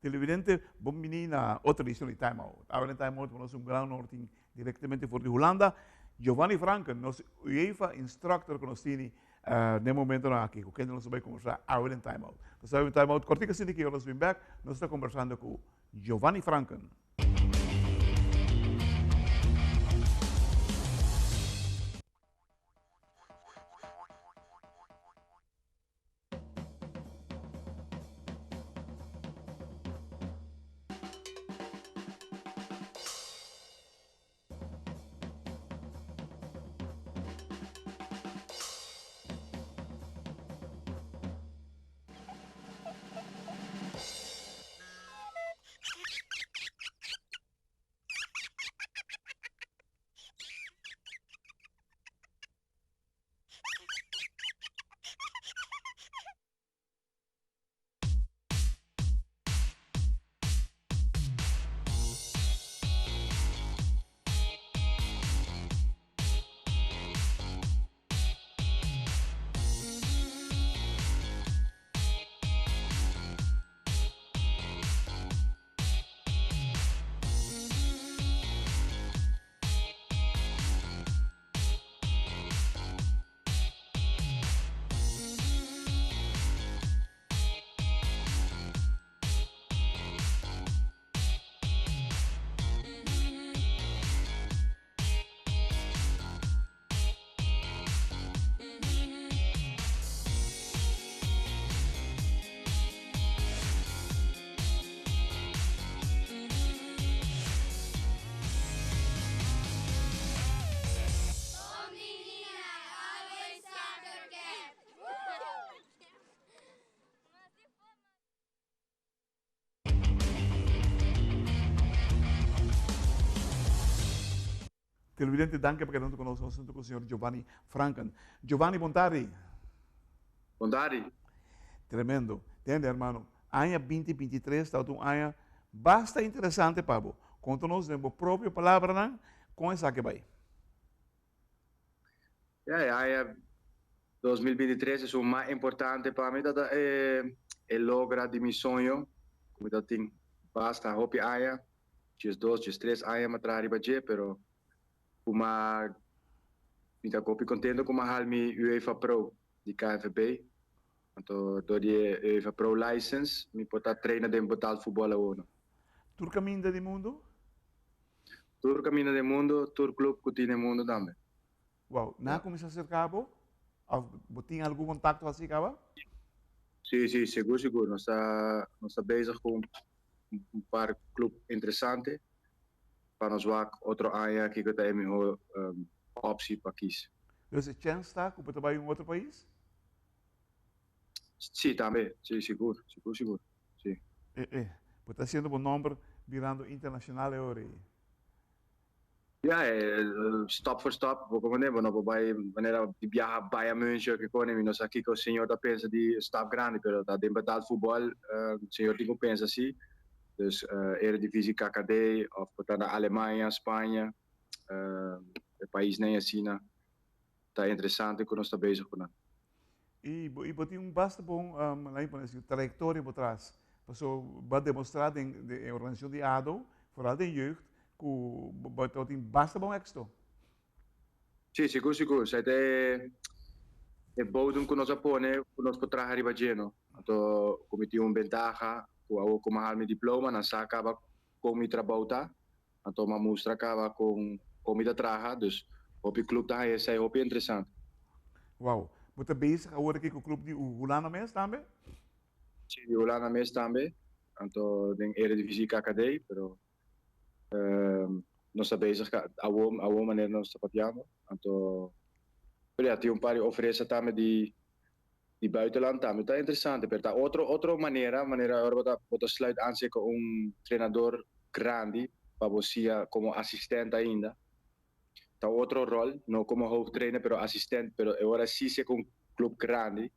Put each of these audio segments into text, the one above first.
Televidente, bon bini na otro edicion di Time Out. Awe den Time Out nos un gran honor tin directamente for di Hulanda, Giovanni Franken, nos UEFA instructor cu nos tini den momentonan aki, cu kende nos a bay conversa awe den Time Out. Nos ta bay un Time Out cortico asina ki ora nos bin bek, nos ta conversando cu Giovanni Franken. Televidente danki pa keda huntu ku nos, nos huntu ku señor Giovanni Franken. Giovanni bon tardi. Bon tardi. Tremendo. Tende hermano, aña binti 23 tabata un aña basta interesante pa bo. Konta nos den bo propio palabranan kon esaki bai. Ya, e aña 2023 esun mas importante pa mi tata e e logra di mi soño ku mi ta tin basta hopi aña. 12, 13 aña mi a traha riba dje, pero ku mi mi ta hopi kontento ku mi a hal mi UEFA Pro di KNVB. Anto dor di e UEFA Pro license mi por ta traina den betaald futbol awor no. Tur kaminda di mundu? Tur kaminda den mundu, tur club ku tin den mundu tambe. Wow, nan a kuminsá serka bo? Òf bo tin algun kontakto así kaba? Sí, sí, sigur, sigur. Nos ta, nos ta bezig ku un par club interesante pa nos wak otro aña kiko ta e mihó optie pa kis. Dus e chèns ta ku bo ta bai un otro pais? Sí, tambe. Sí, sigur, sigur, sigur. Sí. E, e. Bo ta hasiendo bo nòmber birando internashonal e ora ei. Ja, stap voor stap, bo comprende, bo no por bai manera di biaha Bayern München ke kone, mi no sa kiko señor ta pensa di stap grandi, pero ta den betaald futbol, señor tin ku pensa si, dus Eredivisie KKD of por ta na Alemania, Spanje, e paisnan asina ta interesante ku nos ta bezig ku nan. I bo, i bo tin un basta bon, laat mi pone así, trayectoria bo tras. Paso bo a demostra den den e organisacion di ado, vooral den jeugd, cu bo bo tin basta bon éxito. Sí, sigur, sigur. Esei ta e e bodem cu nos a pone cu nos por traha riba dje, no. Anto cu mi tin un bentaha cu awor cu mi a haal mi diploma, nan sa caba con mi trabou ta. Anto mi a mustra caba con con mi ta traha, dus hopi club ta haña esei hopi interesante. Wow. Bo ta bezig awor aki cu club di Hulanda mes tambe? Si, di Hulanda mes tambe. Anto den Eredivisie KKD, pero nos ta bezig awor, awor manera nos ta papiando. Anto, pero ya, tin un par di ofresa tambe di di buitenland tambe ta interesante, pero ta otro otro manera, manera ora bo ta bo ta sluit aan cu un trenador grandi pa bo sia como asistent ainda. Ta otro rol, no como hoofdtrainer pero asistent, pero e ora si si cu un club grandi.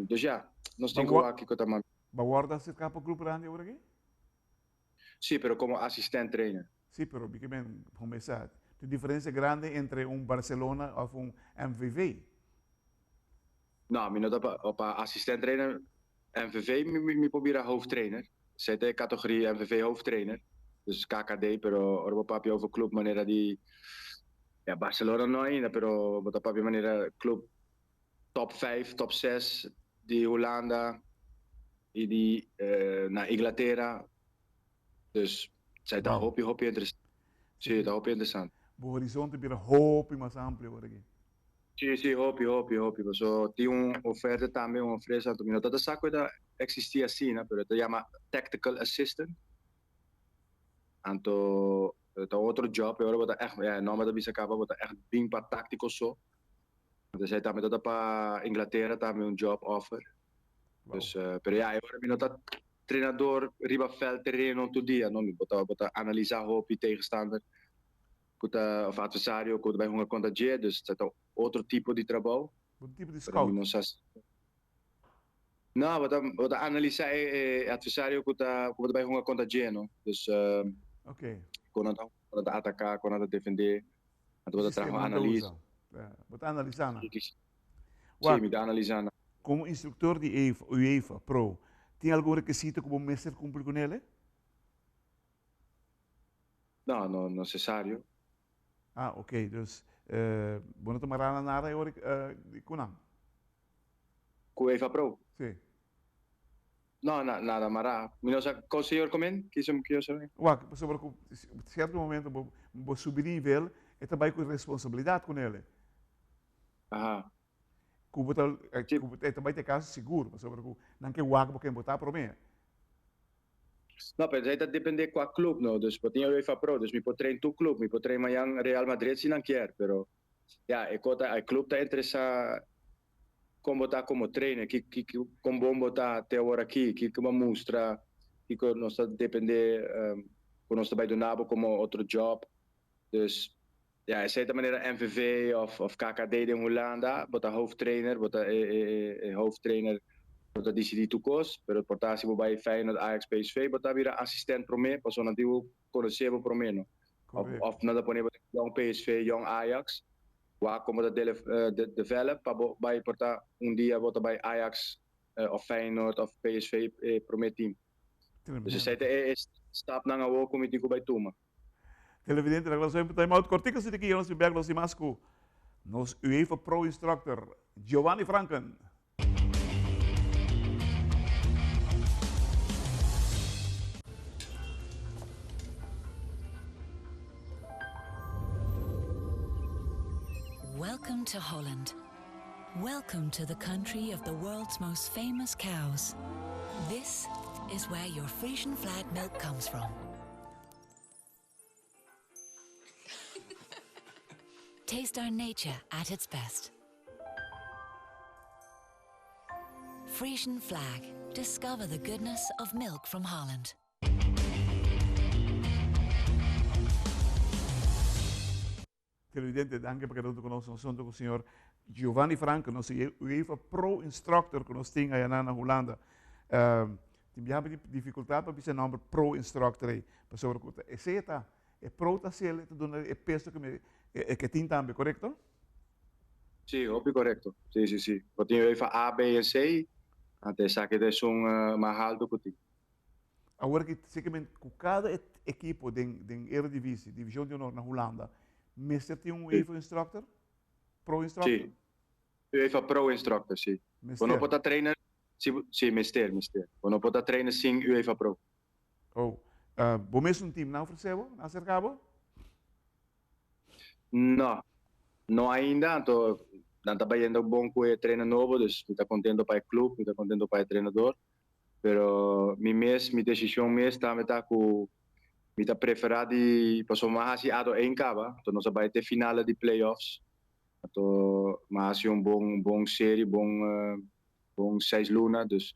Dus ya, nos tin cu wak kico ta mas. Bo a wordo acerca pa club grandi awor aki? Sí, pero como asistent trainer. Sí, pero mi ke men comenzá. Tin diferencia grandi entre un Barcelona of un MVV? No, mi no ta pa, pa asistent trainer. MVV mi mi por bira hoofdtrainer. Esei ta e categorie MVV hoofdtrainer. Dus KKD, pero ora bo papia over club manera di ja Barcelona no ainda, pero bo ta papia manera club top vijf, top zes di Hulanda y di na Inglatera. Dus esei ta hopi hopi interesante. Si, ta hopi interesante. Bo horizonte bira hopi mas amplio awor aki. Si, si, hopi, hopi, hopi. Paso tin un oferta tambe, un ofresa, anto mi no ta sa ku e ta eksistí asina, pero e ta yama tactical assistant. Anto ta otro job, e ora bo ta ègt, ya e nòmber ta bisa kaba, bo ta ègt bin pa táktiko so. Anto esei tambe ta ta pa Inglatera tambe un job offer. Dus, pero ya, e ora mi no ta trenador riba vèlt tereno tur dia, no, mi bo ta bo ta analisá hopi tegenstander. Ku ta of adversario ku ta bai hunga kontra dje, dus ta ta otro tipo di trabou. Bo tipo di scout? No sa si. No, bo ta bo ta analisa e e adversario ku ta ku bo ta bai hunga kontra dje, no. Dus Ok. kon nan ta kon nan ta ataka, kon nan ta defende, anto bo ta traha un analis. Bo ta analisa nan. Si, mi ta analisa nan. Komo instruktor di UEFA Pro, tin algun rekisito ku bo mester kumpli kunele? No, no necesario. Ah, ok. Dus, bo no ta mará na nada e ora ku nan? Ku UEFA Pro? Si. No, na, nada mará. Mi no sa, kon señor komen? Kiso mi kier saber? Wak, pasobra ku sierto momento bo, bo subi nivel, e ta bai ku responsabilidat ku nele. Aha. Ku bo ta, ku bo, e ta bai te kaso sigur, pasobra ku nan ke wak bo ken bo ta promé. No, pero esei ta depende kua club no. Dus bo tin e UEFA Pro, dus mi por train tur club. Mi por train mañan Real Madrid si nan kier, pero ya, e kota, e club ta interesa kon bo ta komo trainer, ki ki kon bon bo ta te awor aki, kiko bo a mustra, kiko nos ta depende ku nos ta bai duna bo komo otro job. Dus ya, esei ta manera MVV of of KKD den Hulanda, bo ta hoofdtrainer, bo ta e e e hoofdtrainer bo ta disidí tur kos, pero por ta si bo bai Feyenoord, Ajax, PSV, bo ta bira asistent promé, pasobra nan tin ku konosé bo promé no. Of of nan ta pone bo den jong PSV, jong Ajax, wak kon bo ta dele develop pa bo bai por ta un dia bo ta bai Ajax of Feyenoord of PSV e promé team. Dus esei ta e stapnan awor ku mi tin ku bai tuma. Televidente, na nos time out kortiko si di nos bek nos mas ku nos UEFA Pro Instructor Giovanni Franken. Welcome to Holland. Welcome to the country of the world's most famous cows. This is where your Frisian flag milk comes from. Taste our nature at its best. Frisian flag. Discover the goodness of milk from Holland. Televidente, danki pa keda huntu ku nos. Nos huntu ku señor Giovanni Franco, nos UEFA Pro Instructor ku nos tin ayanan na Hulanda. Tin biaha mi tin difikultat pa bisa e nòmber Pro Instructor ei, pasobra ku ta esei e ta, e Pro ta hasiel, e ta duna e peso ku mi e ke tin tambe, korekto? Sí, hopi korekto. Sí, sí, sí. Bo tin UEFA A, B en C, anto esaki ta esun mas haltu ku tin. Awor ki sekermente ku kada ekipo den den Eredivisie, Division di Honor na Hulanda, mester tin un UEFA instructor? Pro instructor? Sí. UEFA Pro instructor, sí. Bo no por ta trainer, si, sí, mester, mester. Bo no por ta trainer sin UEFA Pro. Oh, bo mes un team nan ofresé bo, nan aserká bo? No, no ainda, anto nan ta bayendo bon ku e trainer nobo, dus mi ta kontento pa e club, mi ta kontento pa e trenador. Pero mi mes, mi decision mes tambe ta cu mi ta prefera di, pasobra mi a haci ado één caba, anto nos a bay te finale di playoffs, anto mi a haci un bon bon serie, bon bon seis luna, dus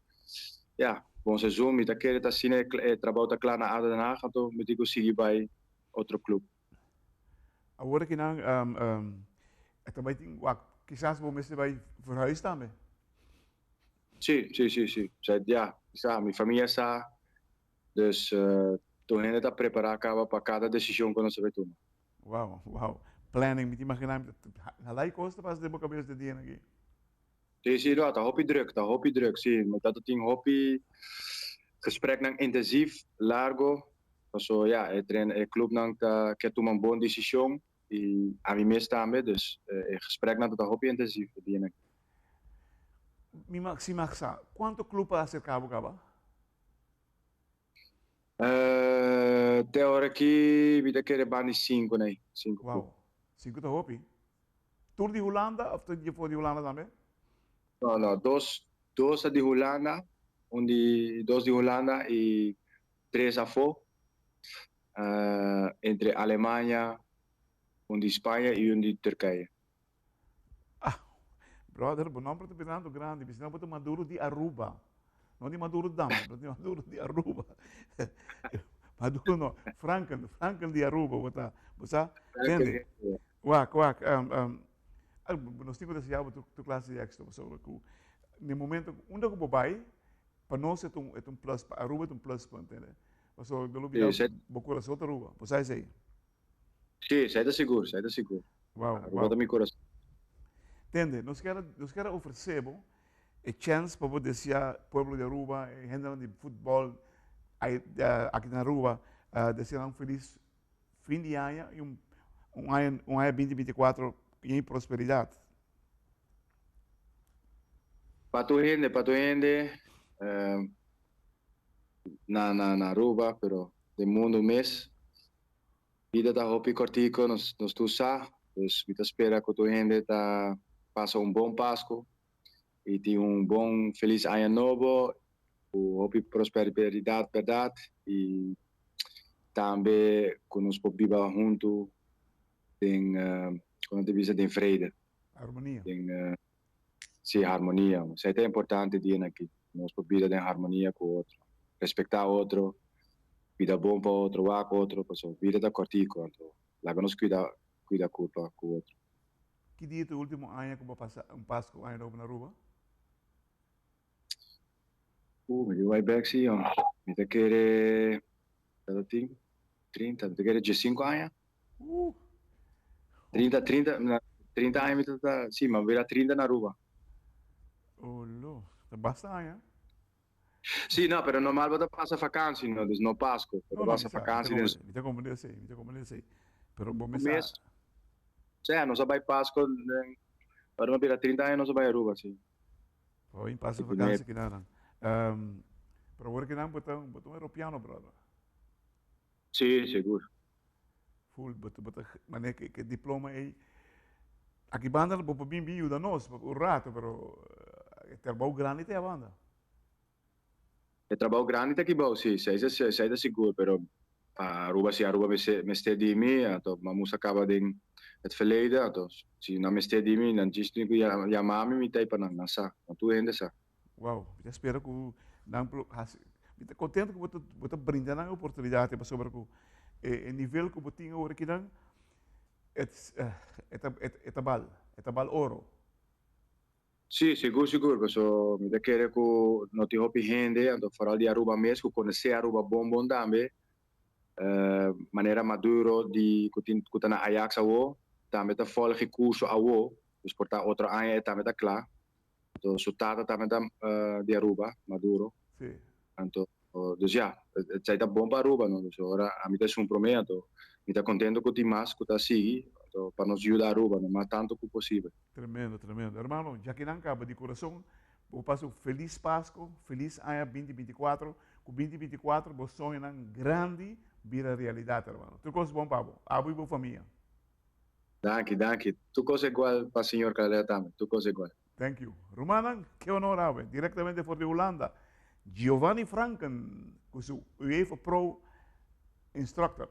ya, bon seizoen, mi ta kere ta asina e trabou ta cla na ado Den Haag, anto mi tin cu sigui bay otro club. Awor aki nan e ta bay tin, wak, kisas bo mester bay verhuis tambe? Sí, sí, sí, sí. Sa, ya, sa, mi famia sa. Dus tur hende ta prepará kaba pa kada desishon ku nos ta bai tuma. Wow, wow. Planning, mi ta imaginá mi ta halá e kos ta pasa den bo kabes den dianan aki. Si, si, no, ta hopi druk, ta hopi druk, si. Mi ta tin hopi gespreknan intensief, largo. Paso, ja, e train, e clubnan ta ke tuma un bon decision y ami mes tambe, dus e gespreknan ta hopi intensief e dianan aki. Mi mag, si mag sa, cuanto club a acerca bo caba? Te ora aki mi ta kere banda di cinco nei, cinco club. Wow, cinco ta hopi. Tur di Hulanda of ta di for di Hulanda tambe? No, no, dos, dos ta di Hulanda, un di, dos di Hulanda y tres afo, entre Alemania, un di Spaña y un di Turkije. Ah, brother, bo nomber ta birando grandi, bisina bo ta Maduro di Aruba. No di Maduro Dam, pero di Maduro di Aruba. Maduro no, Franken, Franken di Aruba bo ta. Bo sa? Tende? Wak, wak, um, um, nos tin ku deseá bo tur, tur klase di éksito, pasobra ku na e momento ku unda ku bo bai, pa nos e ta un, e ta un plus, pa Aruba e ta un pluspunt, tende? Pasobra no lo bida bo kurason ta Aruba, bo sa esei? Sí, esei ta sigur, esei ta sigur. Wow, Aruba ta wow. mi kurason. Tende, nos kier, nos kier a ofresé bo e chèns pa bo deseá pueblo di Aruba, e hendenan di futbòl aki na Aruba, deseá nan un felis Fin di aña y un un aña un aña binti binti kuatro yen prosperidad. Pa tur hende, pa tur hende na na na Aruba pero den mundo mes bida ta hopi kortico nos nos tur sa dus mi ta spera ku tur hende ta pasa un bon Pasco y tin un bon feliz aña nobo ku hopi prosperidad berdad y tambe ku nos por biba huntu den ku nan ta bisa den vrede. Harmonia. Den si harmonia. Esei ta importante dianan aki. Nos por bida den harmonia ku otro. Respektá otro, bida bon pa otro, wak otro, pasobra bida ta kòrtiku anto laga nos kuida kuida kurpa ku otro. Ki dia ta e ultimo aña ku bo a pasa un Pasku Aña Nobo na Aruba? Mi di bai bek si jong. Mi ta kere ta tin 30, mi ta kere diesinco aña. 30, 30, 30 aña mi ta ta, si, mi a bira 30 na Aruba. Oh lo, ta basta aña. Si, no, pero normal bo ta pasa vakantie, no, dus no Pasco. Bo ta pasa vakantie den. Mi ta comprende esei, mi ta comprende esei. Pero bo mester. Sea, nos a bai Pasco den, ora mi a bira 30 aña nos a bai Aruba, si. Bo a pasa vakantie kinanan. Pero awor kinan bo ta, bo ta un Europeano, brother. Si, sigur. Full, bo ta, bo ta, mane ke, ke diploma ei. Aki banda bo por bin bin yuda nos un rato, pero e trabou grandi ta e banda. E trabou grandi ta aki bou, si, esei ta, esei ta sigur, pero pa Aruba si Aruba mester, mester di mi, anto mamus a caba den het verleden, anto si nan mester di mi, nan djis tin cu yama mi, mi ta ei pa nan, nan sa, nan tur hende sa. Wow, mi ta spera cu nan por haci, mi ta contento cu bo ta, bo ta brinda nan e oportunidad pasobra cu e, e nivel cu bo tin awor akinan, et, e ta, e ta bal, e ta bal oro. Sí, sigur sigur, paso mi ta kere ku no tin hopi hende, anto foral di Aruba mes, ku konosé Aruba bon bon tambe, manera Maduro di ku tin ku ta na Ajax awo, tambe ta volg e kurso awo, dus por ta otro aña e tambe ta kla, anto su tata tambe ta di Aruba, Maduro, anto dus ya, esei ta bon pa Aruba no, dus ora ami ta esun promé, anto mi ta kontento ku tin mas ku ta sigui, anto pa nos yuda Aruba no mas tantu ku posibel. Tremendo, tremendo. Hermano, djaki nan caba di curason, bo pasa un feliz Pasco, feliz aña binti binti cuatro, cu binti binti cuatro bo soñonan grandi bira realidad, hermano. Tur cos bon pa bo, abo y bo famia. Danki, danki. Tur cos igual pa señor Calera tambe, tur cos igual. Thank you. Rumannan, ke honor awe, directamente for di Hulanda, Giovanni Franken cu su UEFA Pro Instructor.